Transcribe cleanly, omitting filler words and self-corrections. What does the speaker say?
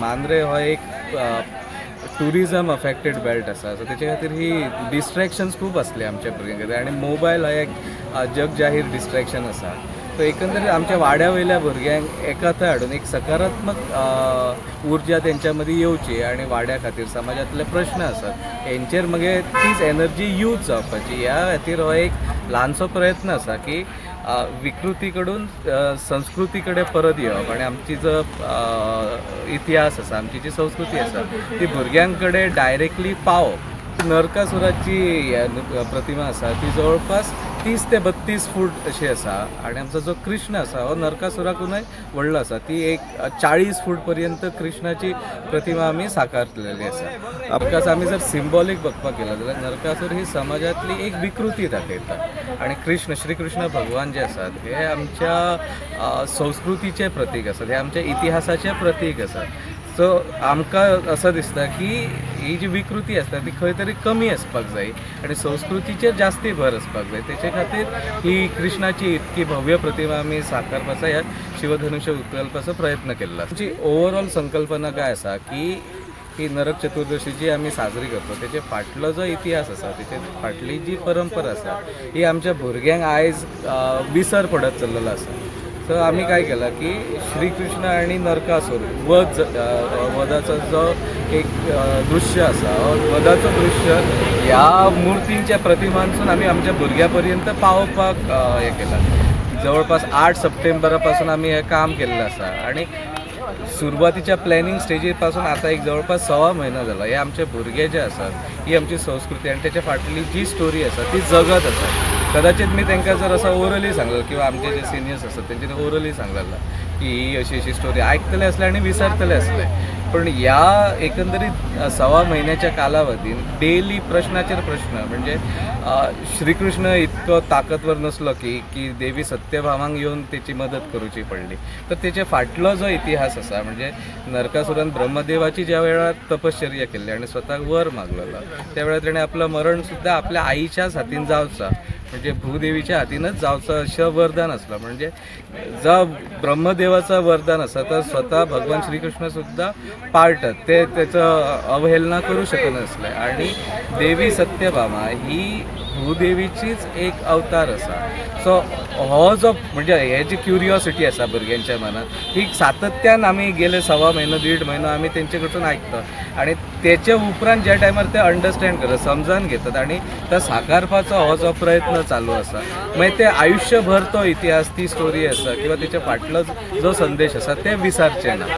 मांद्रे हो एक tourism affected belt आसा, सो तेचे खातीर ही डिस्ट्रेक्शन्स खूब आसली आमच्या भुरग्यां खातीर आनी मोबायल हो एक जग जाहीर डिस्ट्रेक्शन आसा. सो एकंदरीत आमच्या वाड्या वयल्या भुरग्यांक एकत्र हाडून एक सकारात्मक उर्जा तेंच्या मदीं येवची आनी वाड्या खातीर समाजांतले प्रश्न आसात हेंचेर मगेर तीच एनर्जी यूज जावपाची ह्या खातीर हो एक ल्हानसो प्रयत्न आसा की विकृती कडून संस्कृती कडेन परत येवप आनी आमची जो इतिहास आसा, आमची जी संस्कृती आसा ती भुरग्यां कडेन डायरेक्टली पावप. नरकासुराची प्रतिमा आसा ती जवळपास 30 ते 32 फूट अशी आसा आनी आमचो जो कृष्ण आसा हो नरकासुराकूनय व्हडलो आसा. ती एक 40 फूट पर्यंत कृष्णाची प्रतिमा आमी साकारलेली आसा. Because आमी जर सिंबॉलीक बघपाक गेलो जाल्यार नरकासूर ही समाजांतली एक विकृती दाखयता आनी कृष्ण, श्रीकृष्ण भगवान जे आसात हे आमच्या संस्कृतीचे प्रतीक आसात, हे आमच्या इतिहासाचे प्रतीक आसात. सो आमकां असं दिसता की ही जी विकृती आसता ती खंय तरी कमी आसपाक जाय आनी संस्कृतीचेर जास्ती भर आसपाक जाय. तेचे खातीर ही कृष्णाची इतकी भव्य प्रतिमा आमी साकारपाचो ह्या शिवधनुष्य उत्कल्पाचो प्रयत्न केल्लो. आमची ओवरऑल संकल्पना काय आसा की ही नरक चतुर्दशी जी आमी साजरी करता तेचे फाटलो जो इतिहास आसा, तेचे फाटली जी परंपरा आसा ही आमच्या भुरग्यांक आयज विसर पडत चल्लेलो आसा. सो आमी काय केलां की श्रीकृष्ण आनी नरकासूर वध वधाचो जो एक दृश्य आसा, वधाचो दृश्य ह्या मुर्तींच्या प्रतिमांसून आमी आमच्या भुरग्यां पर्यंत पावोवपाक हें केलां. जवळपास 8 सप्टेंबरा पासून आमी हें काम केल्लें आसा आनी सुरवातीच्या प्लॅनिंग स्टेजीर पासून आतां एक जवळपास 1.25 म्हयनो जाला. हे आमचे भुरगे जे आसात ही आमची संस्कृती आनी तेच्या फाटली जी स्टोरी आसा ती जगत आसा. कदाचित मी तांकां जर असं ओरली सांगलें किंवा आमचे जे सिनियर्स आसात तेंच्यांनी ओरली सांगलें की ही अशी अशी स्टोरी आयकतले आसले आनी विसरतले आसले, पण ह्या एकंदरीत 1.25 म्हयन्याच्या कालावधीन डेली प्रश्नाचेर प्रश्न, म्हणजे श्रीकृष्ण इतको ताकदवर नसलो की की देवी सत्यभामांक येवन तेची मदत करूची पडली, तर तेचे फाटलो जो इतिहास आसा म्हणजे नरकासुरान ब्रह्मदेवाची ज्या वेळार तपश्चर्या केल्ली आनी स्वताक वर मागलेलो त्या वेळार तेणें आपलं मरण सुद्दां आपल्या आईच्याच हातीन जावचा, म्हणजे भूदेवीच्या हातीनच जावचं अशें वरदान आसलां. म्हणजे जो ब्रह्मदेवाचं वरदान आसा तर स्वतः भगवान श्रीकृष्ण सुद्दां पाळटात, ते तेचो अवहेलना करूं शकनासले. आनी देवी सत्यभामा ही भूदेवीचीच एक अवतार आसा. सो हो जो म्हणजे हे जी क्युरियोसिटी आसा भुरग्यांच्या मनात ही सातत्यान आमी गेले 1.25 म्हयनो 1.5 म्हयनो आमी तेंचे कडसून आयकता आनी तेचे उपरांत ज्या टायमार ते अंडरस्टँड करतात, समजान घेतात आनी तो साकारपाचो हो जो प्रयत्न चालू आसा मागीर ते आयुष्यभर तो इतिहास, ती स्टोरी आसा किंवा तेच्या फाटलो जो संदेश आसा ते विसरचे ना.